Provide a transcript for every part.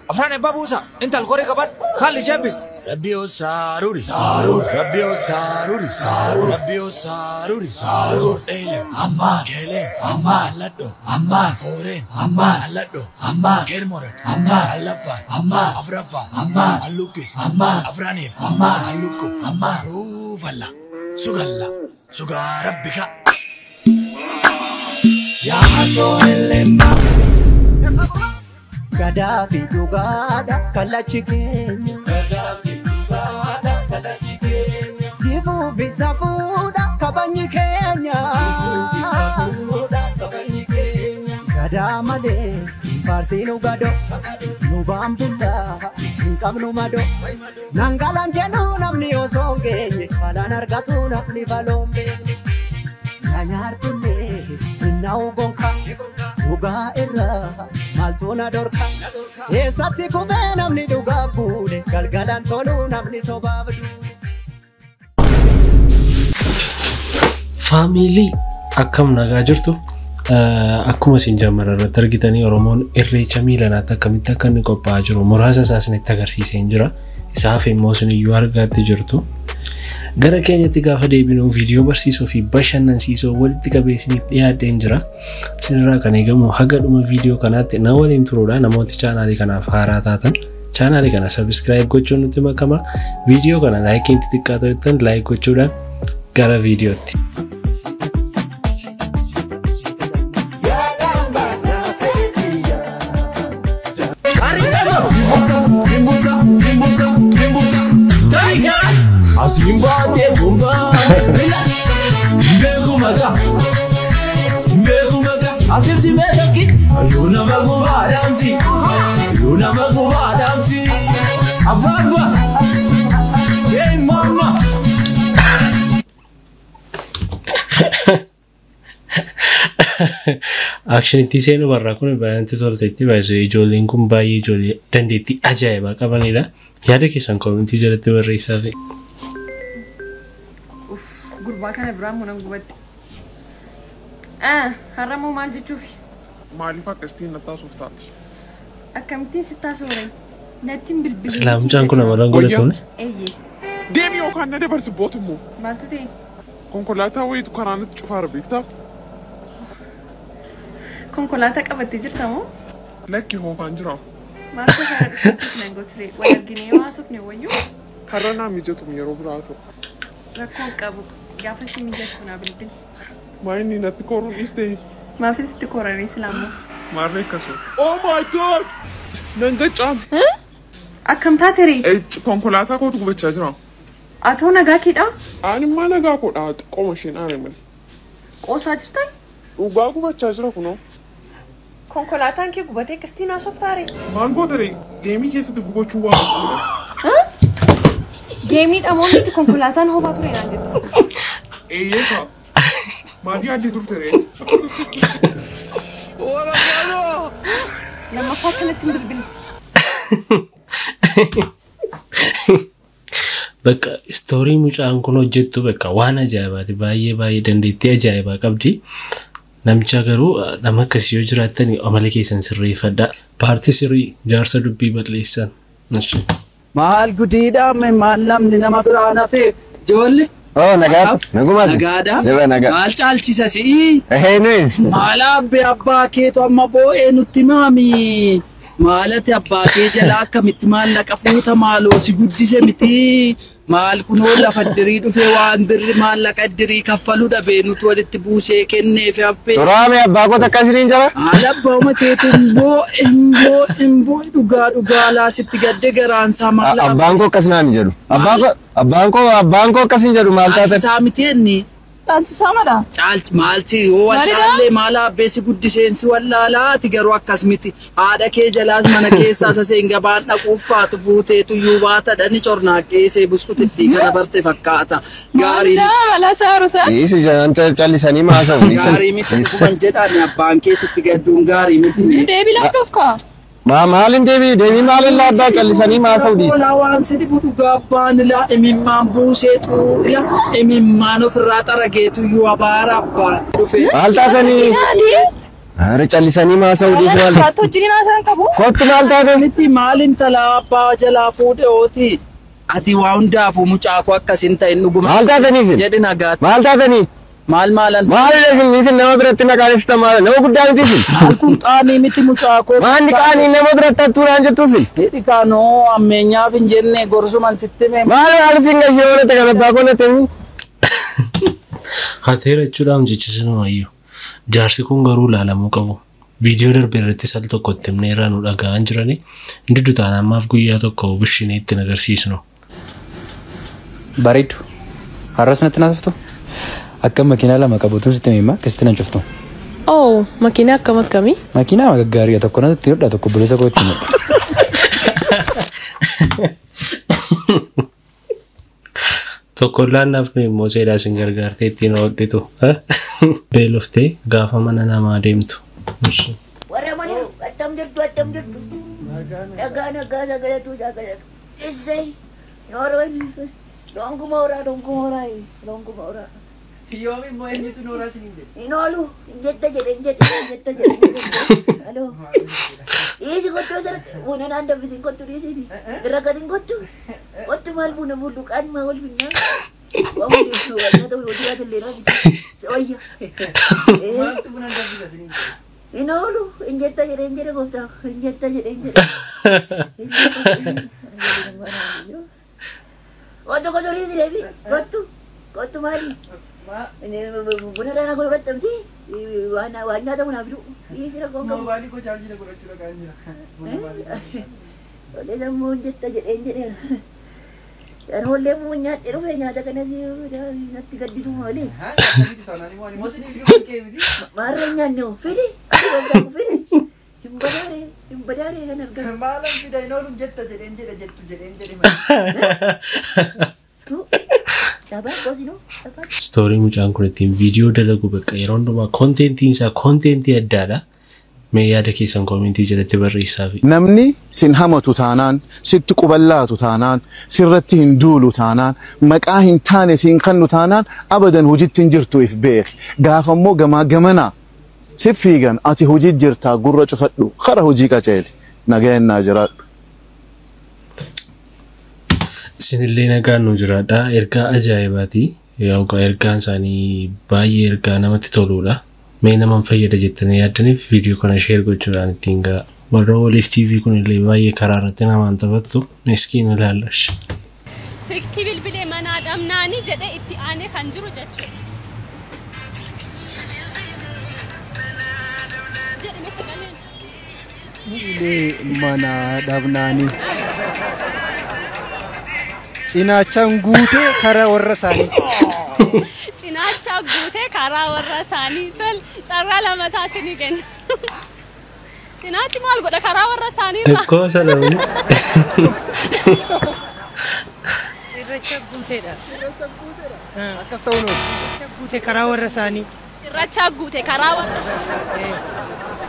Afran ebbaa buusa. Intal qorii qaban kalli jebbis. Rabbio saruri sarur Rabbio saruri sarur Rabbio saruri sarur Elem Amman Kelem Amman Alladdo Amman Foren Amman Alladdo Amman Kermoren Amman Allaffa Amman Afraffa Amman Allukis Amman Afranib Amman Allukku Amman Rufalla Sugalla Suga Rabbika Ya so elemma Gadaafi dhugaadha kallachi keenya. Gadaafi dhugaadha kallachi keenya. Jifuufi safuudha kabajni keenya. Jifuufi safuudha kabajni keenya. Gadaa malee faarsiin dhugadoo nu baambullaa hin qabnu madoo. Nangalaan jedhu namni osoo hin geenye balaan argatu namni baloon beekne. Nyaartullee hinnaa'u gonka dhugaa irraa maaltu na dorka. Eessatti kufee namni dhugaaf buune galgalaan toluu namni sobaaf duune. Faamilii akkam nagaa jirtu? Akkuma isin jammarra irratti argitanii Oromoon irreecha miilanaatti akkamitti akka inni qophaa'aa jiru muraasa isaa isinitti agarsiisee jira. Isaaf immoo isin iyyuu argaatti jirtu. Gara keenyatti gaafa deebinu viidiyoo barsiisoo fi bashannansiisoo walitti qabee isiniif dhiyaadheen jira. Isinirraa kan eegamu haga dhuma viidiyoo kanaatti na waliin turuudha. Namooti chaanaalii kanaaf haaraa taatan chaanaalii kana sabiskiraayib gochuun nutti makama. Viidiyoo kana laayikiin xixiqqaa ta'ettan laayik gochuudhaan gara viidiyootti. Akshinitti seenuu barraa kun baay'inatti tolteetti baay'isuu ijoolleen kun baay'ee ijoollee dandeettii ajaa'ibaa qabanidha. Yaada keessan koomentii jalatti barreessaa fi. Gurbaa kana biraa munan gubadde. Har'a moo maal jechuufi? Maaliif akkasitiin na taasisuuf taati? Akkamittiin si taasisuure? Natti hin bilbilin. Silaa mucaan kun amalaan godhatuun. Eeyyee. Deemi yookaan na dabarsi bootu immoo. Maaltu ta'e? Konkolaataa wayiitu karaa natti cufaara beektaa? Konkolaataa qabattee jirta moo? Lakki hoofaan jira. Maaltu karaa dhufuuf nan gootise? Wal arginee yoo haasofne wayyuu? Karra naa mijatu yeroo biraa ta'u. Rakkoo qabu. Gaafa si mijatu naa bilbili. Maayinni natti koruun dhiistee? Maafis itti koranii silaa immoo? Maarree akkasuma. Oh my God! Nan gacaame. Akkam taate ree? Konkolaataa kootu gubachaa jira. Atoo nagaa keedhaa? Ani immoo nagaa koodha xiqqooma isheen aane malee. Qoosaa jirtaa? Dhugaa gubachaa jira kunoo. Konkolaataan kee gubatee akkasitiin haasoftaa ree? Maal goota ree? Geemii keessatti gubachuu waan godhuudha. Geemii dhamoonni konkolaataan hoobaa ture naan jette. Eeyyee ta'a. Maal yaaddee turte ree? Lammaffaa akkanatti hin bilbilin. Bakka istoorii mucaan kun hojjettu bakka waan ajaa'ibaati. Baay'ee baay'ee dandeettii ajaa'ibaa qabdi. Namicha garuu nama akkasii yoo jiraattan amala keessan sirreeffadhaa. Paartii sirrii jaarsa dubbii balleessan. Maal gudiidhaa maal namni nama biraa nafee ijoollee. Oh, nagaa. Nagumaati. Nagaadha. Jira nagaa. Maal caalchisa si'ii? Ehee nuyi. Maal abbee abbaa keetu amma boo'ee nutti maami? Maalati abbaa kee jalaa akkamitti maallaqa fuuta maaloo si guddise miti? Maal kunoo lafa dirii dhufee waan birri maallaqa dirii kaffaluu dhabee nuti walitti buusee kenneef abbee. Turaame abbaa koota akkasiniin jira? Maal abbaa keetu hin boo'e dhugaa dhugaa laasitti gadde garaansaa maal Abbaan koo akkas naan hin jedhu. Abbaan koo akkas hin jedhu maal taate? Caalchisaa miti inni. Caalchisaa madha? Caalchi maalti yoo wallaallee maal abbeessi guddiseensi wallaalaati garuu akkas miti. Haadha kee jalaas mana keessaa saseen gabaan dhaquuf kaatu fuuteetu iyyuu baata dhani cornaaqqee buskutittii kana barte fakkaata. Gaarii miti. Maalidhaa balaa saarusaa? Dhiisi janta callisanii maasa'u. Gaarii miti dhuguman jedhaan abbaan keessatti gadduun gaarii miti. Deebii laadhuuf kaa? Maalin deebii deebii maalin laaddaa callisanii maasa'u dhiisi. Oolaa waan si dhibu dhugaa abbaan ilaa imimmaan buuseetu ilaa imimmaan ofirraa xarageetu iyyuu abaara abbaan dhufe. Maal taatanii? Yaadii? Ara callisanii maasa'uu dhiisu maal? Saattu wajjin haasa'an qabu. Kottu maal taate? Miti maal intala abbaa jalaa fuudhe ooti. Ati waa hundaafuu mucaa koo akkas hin ta'in dhuguma. Maal taataniif? Jedhi nagaatti. Maal taatanii? Maal maalan? Maal isin isin nama biratti maqaan ibsitan maal? Nama guddaa miti isin. Maal kun qaanii miti mucaa koo. Maalli qaanii nama biratti hattuudhaan jettuufi? Hidhi kaanoo ammeenyaaf hin jenne gorsuman sitti hime. Maal maal isin gashee oolate kan abbaa koo natti himi? Hateera jechuudhaaf jechisinumayyuu. Jaarsi kun garuu ilaalamuu qabu. Viidiyoo darbe irratti sal tokko itti himnee irraa nu dhaga'an jirani. Inni dutaan ammaaf guyyaa tokko bishinee ittiin agarsiisnu. Bareedu. Har'as natti naasoftu? Akka makiinaa lama qabutu sitti hima akkasitti nan cuftu. Oh, makiinaa akkam akkamii? Makiinaa gaggaariidha tokko natti hodha tokko obboleessa koo ittiin hodha. Tokko laannaaf nu immoo seedaa isin gargaartee ittiin hodhitu. Beeloftee gaafa mana namaa deemtu. Warra mana attam jirtu attam jirtu. Nagaa nagaa sagalatu sagalatu. Issee nooroon dhonguma horaa dhonguma horaa dhonguma horaa. Yoomi immoo eenyutu nooraa isiniin jedhe? Hin oolu hin jetta jedhe hin jetta hin jetta jedhe hin jetta. Aloo. Dhiisi kottu asirratti buna naan danfisiin kottu dhiisiiti. Irra gadi hin kottu. Kottu maal buna bulluqaan maa wal finnaa. Waan hundeessu waan nyaata hojii haati illee naa wayya. Maaltu buna danfisa isiniin jedhe? Hin oolu hin jetta jedhe hin jedhe gooftaa hin jetta jedhe hin jedhe. Kottu kottu dhiisi deebi kottu kottu maali? Buna dana godhattamti waan waan nyaatamu naaf fidu. Dhiisi rakkoo qabu. Moobaayilii koo chaarjii na godhachuu dhaqaan jira. Olee sammuu hin jetta jedhee hin jedheen. Yeroo muu nyaadhe dhufe nyaata kanas natti gadditu malee. Maarra hin nyaanne hoo fidi fidi. Hin badaare hin badaare kan argatu. Maalan fida hin oolu jetta jedheen jedhe jettu jedheen jedhe malee. Cabaa qosinoo cabaa. Istoorii mucaan kun ittiin viidiyoo dalagu bakka yeroo hundumaa koontentiin isaa koontentii addaadha. Mee yaada keessan koomentii jalatti barreessaa fi. Namni sin hamatu taanaan, sitti quballaatu taanaan, sirratti hin duulu taanaan, maqaa hin taane siin kannu taanaan abadan hojiitti hin jirtu if beeki. Gaafa immoo gamaa gamanaa si fiigan ati hojii jirtaa gurra cufadhu kara hojii qaceeli. Nagayaan naa jiraadhu. Isinillee nagaan nu jiraadha. Ergaa ajaa'ibaati. Yookaan ergaan isaanii baay'ee ergaa namatti toludha. Mee naman fayyada jettanii yaaddaniif viidiyoo kana sheer gochuudhaan ittiin ga'a. Warra waliif TV kunillee baay'ee karaa irratti namaan taphattu miskiin ilaallash. Silkii bilbilee manaa dhabnaanii jedhee itti aanee kan jiru jechuudha. Jedhame sagaleen. Bilbilee manaa dhabnaanii. Cinaachaan guutee karaa warra isaanii. Cinaacha guutee karaa warra isaanii tol carraa lama taasisanii kenna. Cinaachi maal godha karaa warra isaanii irraa? Ekkoo sana namni. Cirracha guuteedha. Cirracha guuteedha. Akkas ta'uun oolu. Cirracha guute karaa warra isaanii. Cirracha guute karaa warra isaanii.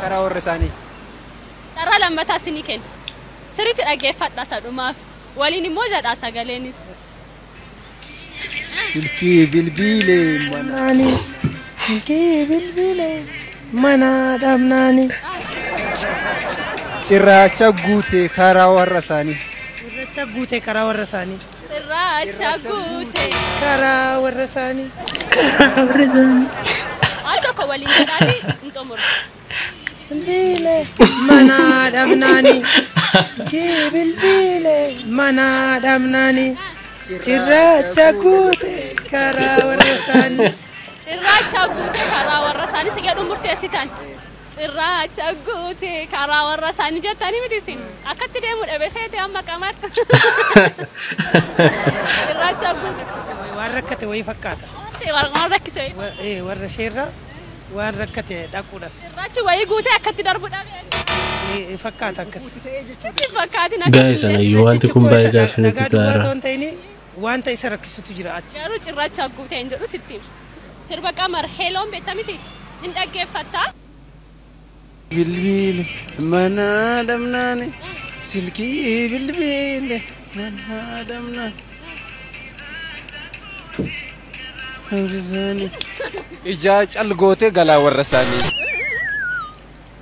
Karaa warra isaanii. Carraa lammataa isinii kenna. Sirriitti dhaggeeffadha sadhumaaf. Waliin immoo jedha sagaleenis. Silkii bilbilee Naani. Silkii bilbilee mana dhabnaani. Cirracha guute karaa warra isaanii. Cirracha guute karaa warra isaanii. Cirracha guute. Karaa warra isaanii. Al tokko waliin jedhaati hin xumuru. Bilbilee mana dhabnaani. Silkii bilbilee mana dhabnaani. Cirracha guute karaa warra isaanii. Cirracha guute karaa warra isaanii si jedhu murteessitan. Cirracha guute karaa warra isaanii jettanii miti isin. Akkatti deemu dhabe seete amma qamatti. Cirracha guute. Waan rakkate wayii fakkaata. Waan rakkise. Warra isheerraa waan rakkate dhaquudhaaf. Cirrachi wayii guutee akkatti darbu dhabe. Fakkaata akkas. Sitti fakkaatin Gaa'e sana iyyuu wanti kun baay'ee gaaffii nutti Dhagaa duwwaa ta'aara. otoo hin ta'in wanta isa rakkisutu jira achi. Garuu cirracha guutee hin jedhu sitti. Sirba qamar heeloon beekta miti. Hin dhaggeeffattaa. Bilbile mana dhabnaani. Silkii bilbile mana dhabnaani. Ijaa cal gootee galaa warra isaanii.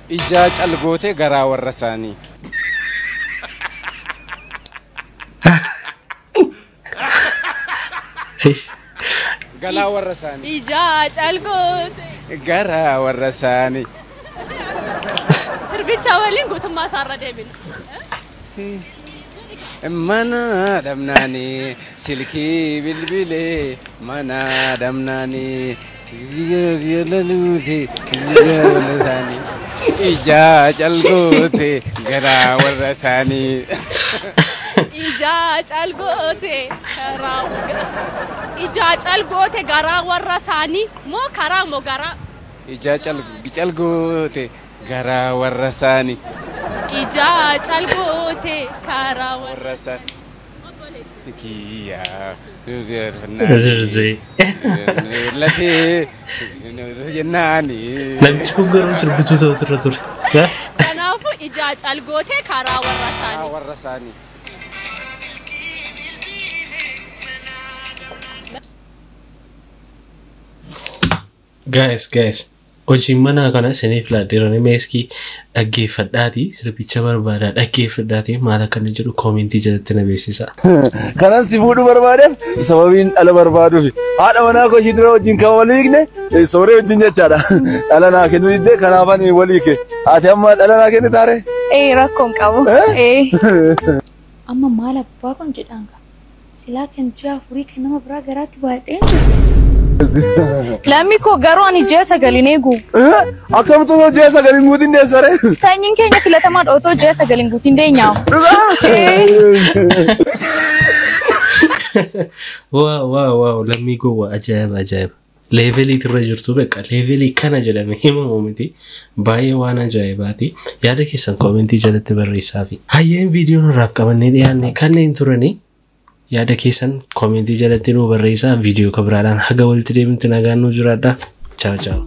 Ijaa calgootee garaa warra isaanii. Galaa warra isaanii. Ijaa calgootee. Garaa warra isaanii. Sirbicha waliin guutummaa isaarra deebina. Mana dhabnaanii silkii bilbilee mana dhabnaanii ijaa calgootee garaa warra isaanii. Ijaa calgootee karaa ijaa calgootee garaa warra isaanii moo karaa moo garaa? Ijaa calgootee garaa warra isaanii. Ijaa calgootee karaa warra isaanii. Kiyyaa. Zirzee. Latee jennaani. Namichi kun garuu sirbituu ta'utu irra ture. Kanaafuu ijaa calgootee karaa warra isaanii. Warra isaanii. Guys, guys. Hojiin manaa kana isiniif laadheerani meeskii dhaggeeffadhaatii sirbicha barbaadaa dhaggeeffadhaatii maal akka inni jedhu koomentii jalatti na beeksisa. Kanan si fuudhuu barbaadeef sababiin dhala barbaaduufi. Haadha manaa koo ishii dura wajjin kan walii hiikne sooree wajjin jechaadha. Dhala naa kennuu diddee kanaaf ani walii hiike. Ati amma dhala naa kenni taaree? Ee rakkoon qabu. Ee. Amma maal abbaa kun jedhaan gaa? Silaa kan ji'a afurii kan nama biraa garaatti baadheen jiru. Lammi koo garuu ani ji'a sagaliin eegu. Akkamtu osoo ji'a sagaliin guutiin deessare? Sanyiin keenya filatamaadha otoo ji'a sagaliin guutiin deenyaa. Waaw waaw waaw lammii gowwaa ajaa'iba ajaa'iba. Leevelii irra jirtu beekaa leevelii kana jedhame himamu miti baay'ee waan ajaa'ibaati. Yaada keessan koomentii jalatti barreessaafi. Hayyeen viidiyoon irraaf qabannee dhiyaanne kanneen turanii yaada keessan koomentii jalatti nuu barreessaa viidiyoo kabiraadhaan haga walitti deemnutti nagaan nuu jiraadhaa. Chaaw chaaw.